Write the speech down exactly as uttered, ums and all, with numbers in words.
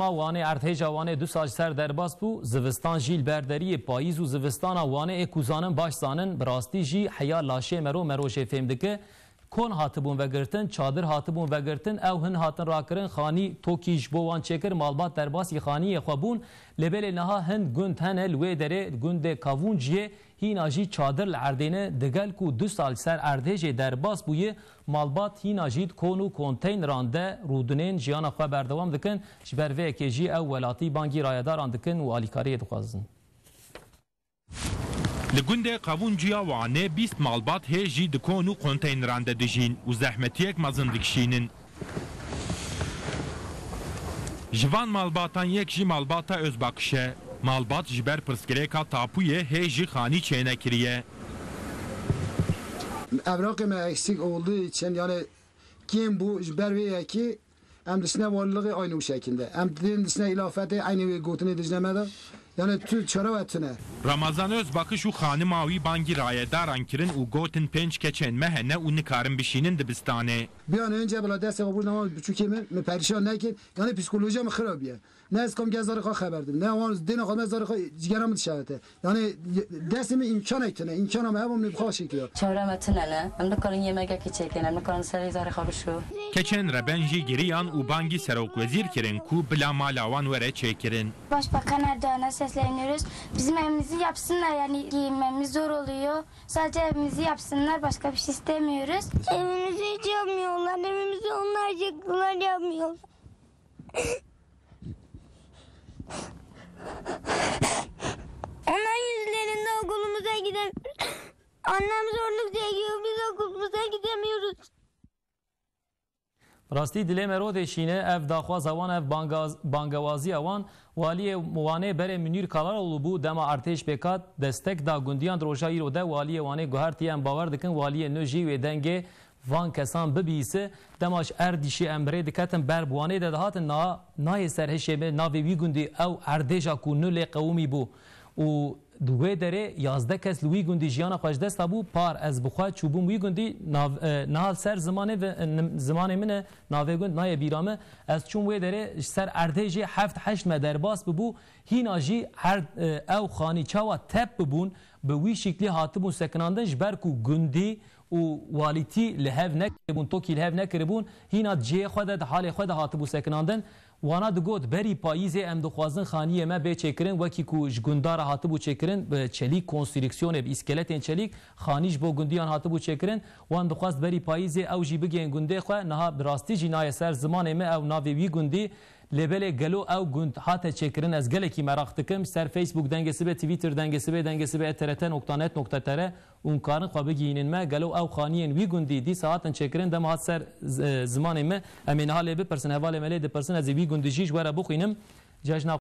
Ma Wanê, erdhêja Wanê du sal ji ser derbas bû, zivistan jî li ber deriyê payîz û zivistana Wanê ê ku zanin baş zanin, bi rastî jî heya laşê mero mero jê fêm dike. Kon hatibûn vegirtin, çadir hatibûn vegirtin, ew hin hatin rakirin, xanî tokî ji bo wan çêkir, malbat derbasî xaniyê xwe bûn. Lê belê niha hin gund hene li wê derê, gundê Kavunciyê, hîna jî çadir li erdê ne, digel ku du sal ser erdhêjê derbas bûye, malbat hîna jî di kon û konteyneran de rûdinên jiyana xwe berdewam dikin. Ji ber vê yekê jî ew welatî bangî rayedaran dikin û alîkariyê dixwazin. Li gundê Qevunciya Wanê bîst malbat hê jî di kon û konteyneran de dijîn û zehmetiyek mezin dikişînin. Ji van malbatan yek jî malbata Özbakiş e. Malbat ji ber pirsgirêka tapûyê hê jî xanî çênekiriye. Evrakê me eksik olduğu için, yani kêm bû, ji ber vê yekê em diçine valiliğê aynı o şekilde. Em didin diçine ilafetê aynı wê gotinê dijine me de. Yani tu çare we tune. Ramazan Özbakiş û xanima wî bangî rayedaran kirin û gotin pênc keçên me hene û nikarin bişînin dibistanê. Bir an önce bila destê xwe bû nama biçûkê min, min perişan nekir. Yani psikolojiya min xirabiye. Ne ez kam gel zarê xwe xeber dim. Ne wan dêna xwe me zarê xwe cigera min dişewite. Yani destê min îmkanek tune. Îmkana me heba min bi xwe şekil. Çare me tune ne. Em nikarin yemegekî çêkin. Em nikarin serê zarê xwe bişo. Keçên reben jî giriyan û bangî serokwezîr kirin ku bila mala wan were çêkirin. Başbakan Erdoğan'a sesleniyoruz. Bizim evimizi yapsınlar, yani giyinmemiz zor oluyor. Sadece evimizi yapsınlar, başka bir şey istemiyoruz. Evimizi hiç yapmıyorlar. Evimizi onlar yıktılar, yapmıyorlar. Onların yüzlerinde okulumuza gidemiyoruz. Annem zorluk çekiyor, biz okulumuza gidemiyoruz. Rastî dilê me rodêşîne, ev daxwaza wan, ev bangaz-, bangewaziya wan. Waliyê Wanê berê Munîr Kalaroğlu bû, dema erdhêj pêk hat, destek da gundiyan. Di roja îro de Waliyê Wanê guhertiye, em bawer dikin Waliyê nû jî wê dengê van kesan bibîse. Dema ji Erdîşê em bi rê diketin ber bi Wanê de dihatin, na-, nayê ser hişê me navê wî gundî ew erdhêja ku nû lê qewimî bû. Û di wê derê yazdeh kes li wî gundî jiyana xwe ji dest dabû. Par ez bi xwe çûbûm wî gundî, nav-, e, niha li ser zimanê ve-, e, nim-, zimanê min e, navê gund nayê bîra min. Ez çûm wê derê, ji ser erdhêjê heft heşt me derbas bibû. Hîna jî erd, e, ew xanî çawa tep bibûn, bi wî şiklî hatibûn sekinandin, ji ber ku gundî û walîtî li hev nekiribûn, tokî li hev nekiribûn, hîna di cihê xwe de, di halê xwe de hatibû sekinandin. Wana digot, berî payîzê em dixwazin xaniyê me bê çêkirin, wekî ku ji gunda re hatibû çêkirin, bi çelîk konstrüksiyonê, bi îskeletên çelîk, xanî ji bo gundiyan hatibû çêkirin. Wan dixwest berî payîzê ew jî bigihên gundê xwe, niha bi rastî jî nayê ser zimanê me ew navê wî gundî. Lê belê gelo ew gund hate çêkirin? Ez gelekî meraq dikim. Ji ser Facebook Dengê Sibê, Twitter Dengê Sibê, dengê sibê et T R T nokta net nokta T R. Hûn karin xwe bigihînin me, gelo ew xaniyên wî gundî dîsa hatin çêkirin, dema hat ser z-, e, zimanê me, em ê niha lê bipirsin, hevalê me lê dipirsin, ez ê wî gundî jî ji we re bixwînim. Cejna